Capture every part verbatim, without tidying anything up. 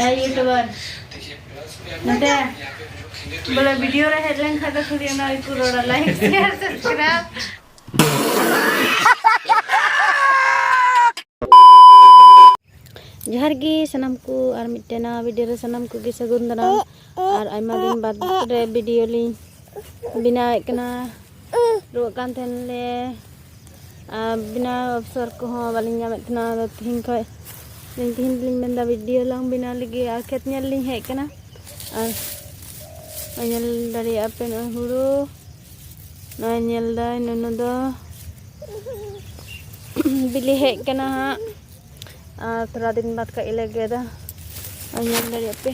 ᱮ YouTuber, ᱱᱚᱛᱮ ᱵᱚᱞᱮ video ᱨᱮ ᱦᱮᱡ ᱞᱮᱱᱠᱷᱟᱱ ᱫᱚ ᱠᱷᱟᱹᱞᱤ ᱚᱱᱟ ᱜᱮᱠᱚ ᱨᱚᱲᱟ, like, share, subscribe᱾ ᱡᱚᱦᱟᱨ ᱜᱮ ᱥᱟᱱᱟᱢ ᱠᱚ, ᱟᱨ ᱢᱤᱫᱴᱮᱱ ᱱᱟᱣᱟ video ᱨᱮ ᱥᱟᱱᱟᱢ ᱠᱚᱜᱮ ᱥᱟᱹᱜᱩᱱ ᱫᱟᱨᱟᱢ᱾ ᱟᱨ ᱟᱭᱢᱟ ᱫᱤᱱ ᱵᱟᱫᱽ ᱨᱮ video ᱞᱤᱧ ᱵᱮᱱᱟᱣᱮᱫ ᱠᱟᱱᱟ᱾ ᱨᱩᱣᱟᱹᱜ ᱠᱟᱱ ᱛᱟᱦᱮᱱ ᱞᱮ, ᱟᱨ ᱵᱮᱱᱟᱣ ᱚᱯᱥᱚᱨ ᱠᱚᱦᱚᱸ ᱵᱟᱹᱞᱤᱧ ᱧᱟᱢᱮᱫ ᱛᱟᱦᱮᱱᱟ᱾ ᱟᱫᱚ ᱛᱮᱦᱮᱧ ᱠᱷᱚᱱ, ᱛᱮᱦᱮᱧ, ᱛᱮᱦᱮᱧ ᱫᱚᱞᱤᱧ ᱢᱮᱱᱫᱟ video ᱞᱟᱝ ᱵᱮᱱᱟᱣ ᱞᱟᱹᱜᱤᱫ᱾ ᱟᱨ ᱠᱷᱮᱛ ᱧᱮᱞ ᱞᱤᱧ ᱦᱮᱡ ᱟᱠᱟᱱᱟ᱾ ᱟᱨ ᱱᱚᱜᱼᱚᱭ ᱧᱮᱞ ᱫᱟᱲᱮᱭᱟᱜᱼᱟ ᱯᱮ, ᱱᱚᱜᱼᱚᱭ ᱦᱩᱲᱩ ᱱᱚᱜᱼᱚᱭ ᱧᱮᱞ ᱫᱟᱭ ᱱᱩᱱᱩ ᱫᱚ᱾ ᱵᱤᱞᱤ ᱦᱮᱡ ᱠᱟᱱᱟ ᱦᱟᱸᱜ, ᱟᱨ ᱛᱷᱚᱲᱟ ᱫᱤᱱ ᱵᱟᱫᱽ ᱠᱷᱟᱡ ᱜᱮᱞᱮ ᱜᱮᱫᱟ᱾ ᱟᱨ ᱧᱮᱞ ᱫᱟᱲᱮᱭᱟᱜ ᱯᱮ,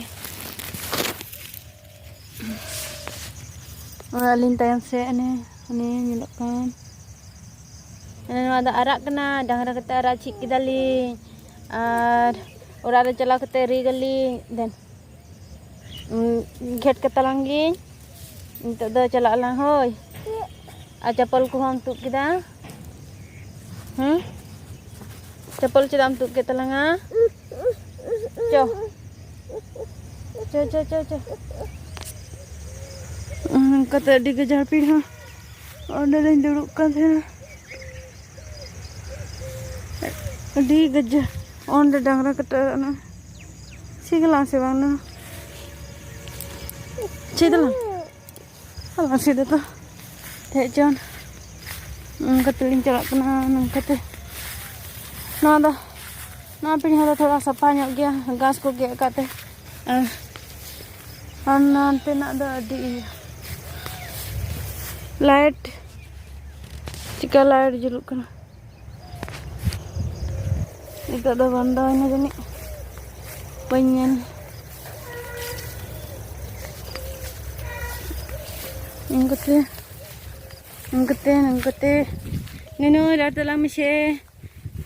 ᱚᱱᱟ ᱟᱹᱞᱤᱧ ᱛᱟᱭᱚᱢ ᱥᱮᱫ ᱚᱱᱮ, ᱚᱱᱮ ᱧᱮᱞᱚᱜ ᱠᱟᱱ, ᱚᱱᱮ ᱱᱚᱣᱟ ᱫᱚ ᱟᱨᱟᱜ ᱠᱟᱱᱟ, ᱰᱟᱝᱨᱟ ᱠᱟᱛᱮ ᱟᱨᱟᱜ ᱪᱮᱫ ᱠᱮᱫᱟᱞᱤᱧ, ᱟᱨ ᱚᱲᱟᱜ ᱨᱮ ᱪᱟᱞᱟᱣ ᱠᱟᱛᱮ ᱨᱤᱫ ᱟᱹᱞᱤᱧ᱾ ᱫᱮᱱ ᱜᱷᱮᱴ ᱠᱟᱛᱟᱞᱟᱝ ᱜᱤᱧ᱾ ᱱᱤᱛᱚᱜ ᱫᱚ ᱪᱟᱞᱟᱜ ᱟᱞᱟᱝ, ᱦᱳᱭ᱾ ᱟᱨ ᱪᱟᱯᱚᱞ ᱠᱚᱦᱚᱸᱢ ᱛᱩᱫ ᱠᱮᱫᱟ? ᱦᱮᱸ? ᱪᱟᱯᱚᱞ ᱪᱮᱫᱟᱜ ᱮᱢ ᱛᱩᱫ ᱠᱮᱫ ᱛᱟᱞᱟᱝᱟ? ᱪᱚ᱾ ᱪᱚ, ᱪᱚ, ᱪᱚ, ᱪᱚ᱾ ᱱᱚᱝᱠᱟᱛᱮ ᱟᱹᱰᱤ ᱜᱟᱡᱟᱲ ᱯᱤᱲ ᱦᱚᱸ ᱚᱸᱰᱮ ᱞᱤᱧ ᱫᱩᱲᱩᱵ ᱠᱟᱱ ᱛᱟᱦᱮᱱᱟ᱾ ᱟᱹᱰᱤ ᱜᱟᱡᱟᱲ᱾ ᱚᱸᱰᱮ ᱰᱟᱝᱨᱟ ᱠᱟᱴᱟ ᱚᱱᱟ ᱥᱤ ᱜᱮᱞᱟᱝ ᱥᱮ ᱵᱟᱝ ᱱᱚᱣᱟ? ᱪᱮᱫ ᱞᱟᱝ? ᱟᱞᱟᱝ ᱥᱮᱫ ᱫᱚ ᱦᱮᱡ ᱪᱚᱱ᱾ ᱱᱚᱝᱠᱟ ᱛᱮᱞᱤᱧ ᱪᱟᱞᱟᱜ ᱠᱟᱱᱟ, ᱱᱚᱝᱠᱟᱛᱮ᱾ ᱱᱚᱣᱟ ᱫᱚ, ᱱᱚᱣᱟ ᱯᱤᱲᱦᱟᱹ ᱫᱚ ᱛᱷᱚᱲᱟ ᱥᱟᱯᱷᱟ ᱧᱚᱜ ᱜᱮᱭᱟ, ᱜᱷᱟᱥ ᱠᱚ ᱜᱮᱫ ᱟᱠᱟᱫ ᱛᱮ᱾ ᱟᱨ, ᱟᱨ ᱱᱚᱱᱛᱮᱱᱟᱜ ᱫᱚ ᱟᱹᱰᱤ ᱤᱭᱟᱹ᱾ ᱞᱟᱭᱤᱴ, ᱪᱤᱠᱟ ᱞᱟᱭᱤᱴ ᱡᱩᱞᱩᱜ ᱠᱟᱱᱟ? ᱱᱤᱛᱚᱜ ᱫᱚ ᱵᱚᱱᱫᱚᱭᱮᱱᱟ ᱡᱟᱹᱱᱤᱡ, ᱵᱟᱹᱧ ᱧᱮᱞ᱾ ᱱᱚᱝᱠᱟᱛᱮ, ᱱᱚᱝᱠᱟᱛᱮ, ᱱᱚᱝᱠᱟᱛᱮ᱾ ᱱᱩᱱᱩ, ᱨᱚᱲ ᱛᱟᱞᱟᱝ ᱢᱮᱥᱮ,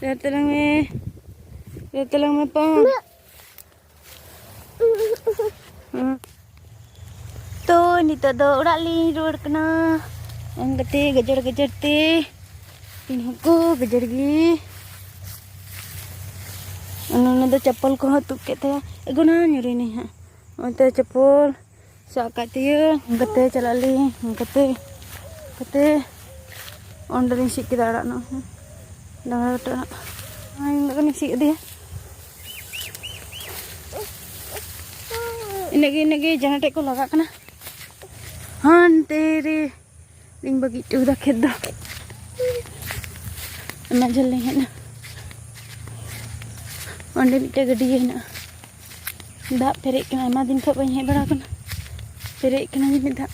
ᱨᱚᱲ ᱛᱟᱞᱟᱝ ᱢᱮ, ᱨᱚᱲ ᱛᱟᱞᱟᱝ ᱢᱮ, ᱯᱚᱝ᱾ ᱛᱚ, ᱱᱤᱛᱚᱜ ᱫᱚ ᱚᱲᱟᱜ ᱞᱤᱧ ᱨᱩᱣᱟᱹᱲ ᱠᱟᱱᱟ᱾ ᱚᱱᱠᱟᱛᱮ ᱜᱟᱡᱟᱲ ᱜᱟᱡᱟᱲ ᱛᱮ ᱤᱧ ᱦᱚᱸᱠᱚ ᱜᱟᱡᱟᱲ ᱜᱮ᱾ ᱱᱩᱱᱩ ᱫᱚ ᱪᱟᱯᱯᱚᱞ ᱠᱚᱦᱚᱸ ᱛᱩᱫ ᱠᱮᱫ ᱛᱟᱭᱟ᱾ ᱮᱜᱳ ᱱᱟ, ᱧᱩᱨᱩᱭᱱᱟᱹᱧ ᱦᱟᱸᱜ᱾ ᱱᱚᱜᱼᱚᱭ ᱛᱚ ᱪᱟᱯᱯᱚᱞ ᱥᱟᱵ ᱠᱟᱜ ᱛᱤᱧᱟᱹ᱾ ᱠᱟᱛᱮ ᱪᱟᱞᱟᱜ ᱟᱹᱞᱤᱧ, ᱠᱟᱛᱮ, ᱠᱟᱛᱮ ᱚᱸᱰᱮᱞᱤᱧ ᱥᱤᱫ ᱠᱮᱫᱟ ᱟᱲᱟᱜ ᱱᱚᱜᱼᱚᱭ᱾ ᱰᱟᱝᱨᱟ ᱠᱟᱴᱟ ᱟᱲᱟᱜ᱾ ᱱᱚᱜᱼᱚᱭ ᱱᱤᱱᱟᱹᱜ ᱜᱟᱱᱤᱧ ᱥᱤᱫ ᱠᱮᱫᱮᱭᱟ᱾ ᱤᱱᱟᱹᱜ ᱜᱮ, ᱤᱱᱟᱹᱜ ᱜᱮ ᱡᱟᱦᱟᱸ ᱴᱷᱮᱡ ᱠᱚ ᱞᱟᱜᱟᱜ ᱠᱟᱱᱟ᱾ ᱦᱟᱱᱛᱮ ᱨᱮ᱾ ᱤᱧ ᱵᱟᱹᱜᱤ ᱦᱚᱴᱚ ᱠᱟᱫᱟ ᱠᱷᱮᱛ ᱫᱚ᱾ ᱟᱭᱢᱟ ᱡᱷᱟᱹᱞ ᱞᱤᱧ ᱦᱮᱡ ᱮᱱᱟ᱾ ᱚᱸᱰᱮ ᱢᱤᱫᱴᱮᱡ ᱜᱟᱹᱰᱭᱟᱹ ᱦᱮᱱᱟᱜᱼᱟ᱾ ᱫᱟᱜ ᱯᱮᱨᱮᱡ ᱠᱟᱱᱟ, ᱟᱭᱢᱟ ᱫᱤᱱ ᱠᱷᱚᱱ ᱵᱟᱹᱧ ᱦᱮᱡ ᱵᱟᱲᱟ ᱟᱠᱟᱱᱟ᱾ ᱯᱮᱨᱮᱡ ᱠᱟᱱᱟ ᱡᱟᱹᱱᱤᱡ ᱫᱟᱜ᱾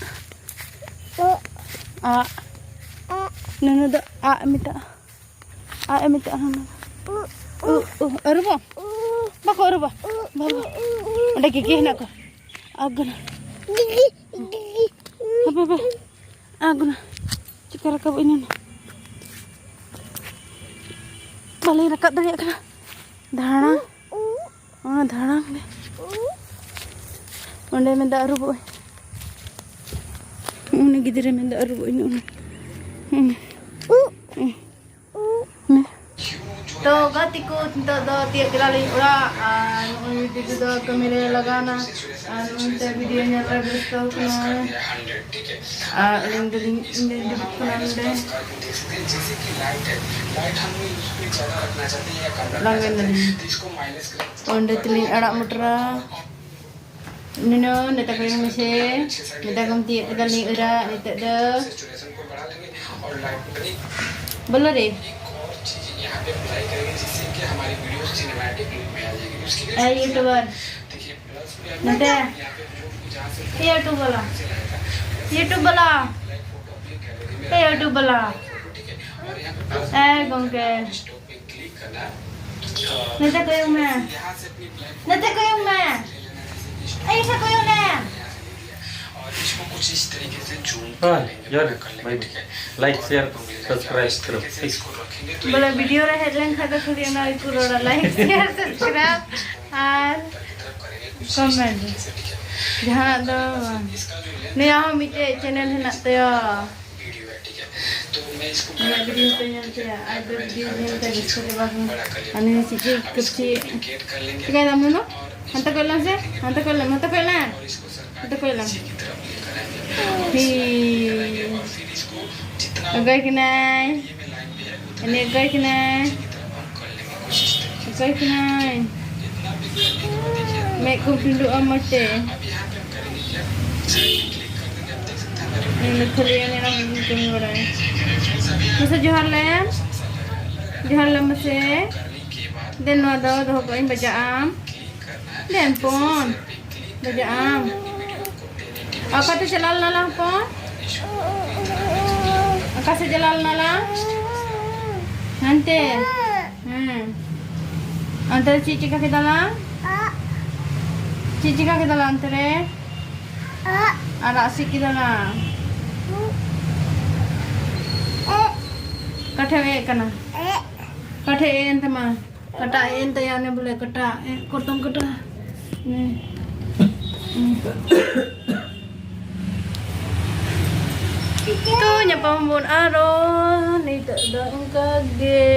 ᱟᱜ᱾ ᱱᱩᱱᱩ ᱫᱚ ᱟᱜ ᱢᱮᱛᱟᱜᱼᱟ᱾ ᱟᱜ ᱮ ᱢᱮᱛᱟᱜᱼᱟ ᱦᱟᱱᱟ᱾ ᱩ, ᱩ, ᱟᱹᱨᱩᱵᱚᱜ ᱟᱢ? ᱵᱟᱠᱚ ᱟᱹᱨᱩᱵᱟ᱾ ᱵᱟᱵᱟ᱾ ᱚᱸᱰᱮ ᱜᱮᱜᱮ ᱦᱮᱱᱟᱜ ᱠᱚᱣᱟ᱾ ᱟᱜ ᱠᱟᱱᱟ᱾ ᱦᱟᱯᱮ, ᱦᱟᱯᱮ᱾ ᱟᱜ ᱠᱟᱱᱟ᱾ ᱪᱤᱠᱟ ᱨᱟᱠᱟᱵ ᱤᱧ ᱱᱩᱱᱩ? ᱵᱟᱞᱮ ᱨᱟᱠᱟᱵ ᱫᱟᱲᱮᱭᱟᱜ ᱠᱟᱱᱟ᱾ ᱫᱟᱬᱟ᱾ ᱚᱱᱟ ᱫᱟᱬᱟᱱ ᱜᱮ᱾ ᱚᱸᱰᱮ ᱢᱮᱱᱫᱟ ᱟᱹᱨᱩᱵᱚᱜ ᱟᱹᱧ᱾ ᱩᱱᱤ ᱜᱤᱫᱽᱨᱟᱹ ᱢᱮᱱᱫᱟ ᱟᱹᱨᱩᱵᱚᱜ ᱟᱹᱧ᱾ ᱩᱱᱤ, ᱩᱱᱤ, ᱩᱱᱤ᱾ ᱛᱚ ᱜᱟᱛᱮ ᱠᱚ, ᱱᱤᱛᱚᱜ ᱫᱚ ᱛᱤᱭᱳᱜ ᱠᱮᱫᱟᱞᱤᱧ ᱚᱲᱟᱜ, ᱟᱨ ᱱᱚᱜᱼᱚᱭ ᱫᱤᱫᱤ ᱫᱚ ᱠᱟᱹᱢᱤ ᱨᱮ ᱞᱟᱜᱟᱣᱱᱟ, ᱟᱨ ᱱᱚᱱᱛᱮ ᱵᱷᱤᱰᱤᱭᱳ ᱧᱮᱞ ᱨᱮ ᱵᱮᱥᱛᱚ ᱠᱟᱱᱟᱭ᱾ ᱟᱨ ᱟᱹᱞᱤᱧ ᱫᱚᱞᱤᱧ, ᱤᱧ ᱫᱚᱧ ᱫᱩᱲᱩᱵ ᱠᱟᱱᱟ ᱱᱚᱰᱮ᱾ ᱞᱟᱸᱜᱟ ᱮᱱᱟᱞᱤᱧ᱾ ᱚᱸᱰᱮ ᱛᱮᱞᱤᱧ ᱟᱲᱟᱜ ᱢᱚᱴᱨᱟ᱾ ᱱᱩᱱᱩ, ᱱᱮᱛᱟ ᱠᱚᱭᱚᱝ ᱢᱮᱥᱮ᱾ ᱢᱮᱛᱟ ᱠᱚᱢ ᱛᱤᱭᱳᱜ ᱠᱮᱫᱟᱞᱤᱧ ᱚᱲᱟᱜ ᱱᱤᱛᱚᱜ ᱫᱚ᱾ ᱵᱚᱞᱚ ᱨᱮ᱾ ᱮ YouTuber᱾ ᱱᱚᱛᱮ᱾ ᱮ YouTube ᱵᱟᱞᱟ᱾ YouTube ᱵᱟᱞᱟ᱾ ᱮ YouTube ᱵᱟᱞᱟ᱾ ᱮ ᱜᱚᱝᱠᱮ᱾ ᱱᱚᱛᱮ ᱠᱚᱭᱚᱜ ᱢᱮ᱾ ᱱᱚᱛᱮ ᱠᱚᱭᱚᱜ ᱢᱮ᱾ ᱟᱭᱩᱥᱟ ᱠᱚᱭᱚᱜ ᱢᱮ᱾ ᱦᱳᱭ, ᱡᱚᱦᱟᱨ ᱜᱮ᱾ ᱵᱷᱟᱭ, like, share, subscribe ᱠᱚᱨᱚ, please᱾ ᱵᱚᱞᱮ ᱵᱷᱤᱰᱤᱭᱳ ᱨᱮ ᱦᱮᱡ ᱞᱮᱱᱠᱷᱟᱱ ᱫᱚ ᱠᱷᱟᱹᱞᱤ ᱚᱱᱟ ᱜᱮᱠᱚ ᱨᱚᱲᱟ, like, share, subscribe ᱟᱨ comment᱾ ᱡᱟᱦᱟᱱᱟᱜ ᱫᱚ ᱵᱟᱝ᱾ ᱱᱩᱭᱟᱜ ᱦᱚᱸ ᱢᱤᱫᱴᱮᱡ channel ᱦᱮᱱᱟᱜ ᱛᱟᱭᱟ᱾ ᱤᱧᱟᱹᱜ ᱵᱷᱤᱰᱤᱭᱳ ᱯᱮ ᱧᱮᱞ ᱠᱮᱭᱟ, ᱟᱡ ᱫᱚ ᱵᱷᱤᱰᱤᱭᱳ ᱧᱮᱞ ᱛᱮ ᱨᱟᱹᱥᱠᱟᱹ ᱪᱟᱵᱟ ᱠᱟᱱᱟ᱾ ᱟᱨ ᱱᱩᱭ ᱪᱮᱫ ᱪᱮᱫ ᱠᱟᱹᱯᱪᱤ ᱪᱤᱠᱟᱹᱭ ᱫᱟᱢ ᱱᱩᱱᱩ? ᱦᱟᱱᱛᱮ ᱠᱚᱭ ᱞᱟᱝ ᱥᱮ, ᱦᱟᱱᱛᱮ ᱠᱚᱭ ᱞᱟᱝ, ᱦᱟᱱᱛᱮ ᱠᱚᱭ ᱞᱟᱝ, ᱦᱟᱱᱛᱮ ᱠᱚᱭ ᱞᱟᱝ᱾ ᱦᱤ᱾ ᱚᱠᱚᱭ ᱠᱟᱱᱟᱭ? ᱩᱱᱤ ᱚᱠᱚᱭ ᱠᱟᱱᱟᱭ? ᱚᱠᱚᱭ ᱠᱟᱱᱟᱭ? ᱢᱮᱫ ᱠᱚ ᱴᱩᱸᱰᱩᱜᱼᱟ ᱢᱚᱡᱽ ᱛᱮ᱾ ᱤᱧ ᱫᱚ ᱠᱷᱟᱹᱞᱤ ᱮᱱᱮ ᱨᱟᱢ ᱜᱮᱧ ᱠᱟᱹᱢᱤ ᱵᱟᱲᱟᱭᱟ᱾ ᱢᱟᱥᱮ ᱡᱚᱦᱟᱨ ᱞᱮᱢ᱾ ᱡᱚᱦᱟᱨ ᱞᱮᱢ ᱢᱟᱥᱮ᱾ ᱫᱮᱱ ᱱᱚᱣᱟ ᱫᱚ ᱫᱚᱦᱚ ᱠᱟᱜ ᱟᱹᱧ, ᱵᱟᱡᱟᱜ ᱟᱢ᱾ ᱫᱮᱱ ᱦᱚᱯᱚᱱ, ᱵᱟᱡᱟᱜ ᱟᱢ᱾ ᱚᱠᱟᱛᱮ ᱪᱟᱞᱟᱣ ᱞᱮᱱᱟ ᱞᱟᱝ ᱦᱚᱯᱚᱱ? ᱚᱠᱟ ᱥᱮᱫ ᱪᱟᱞᱟᱣ ᱞᱮᱱᱟ ᱞᱟᱝ? ᱦᱟᱱᱛᱮ᱾ ᱦᱮᱸ᱾ ᱚᱱᱛᱮ ᱨᱮ ᱪᱮᱫ ᱪᱤᱠᱟ ᱠᱮᱫᱟ ᱞᱟᱝ? ᱪᱮᱫ ᱪᱤᱠᱟ ᱠᱮᱫᱟ ᱞᱟᱝ ᱚᱱᱛᱮ ᱨᱮ? ᱟᱨᱟᱜ ᱥᱤᱫ ᱠᱮᱫᱟ ᱞᱟᱝ᱾ ᱚᱠᱟ ᱴᱷᱮᱡ ᱮ ᱠᱟᱱᱟ? ᱚᱠᱟ ᱴᱷᱮᱡ ᱮ ᱮᱱ ᱛᱟᱢᱟ? ᱠᱟᱴᱟ ᱮᱱ ᱛᱟᱭᱟ ᱚᱱᱮ ᱵᱚᱞᱮ ᱠᱟᱴᱟ, ᱮ, ᱠᱚᱨᱛᱚᱢ ᱠᱟᱴᱟ᱾ ᱦᱩᱸ᱾ ᱛᱚ ᱧᱟᱯᱟᱢ ᱟᱵᱚᱱ ᱟᱨᱚ, ᱱᱤᱛᱚᱜ ᱫᱚ ᱚᱱᱠᱟ ᱜᱮ᱾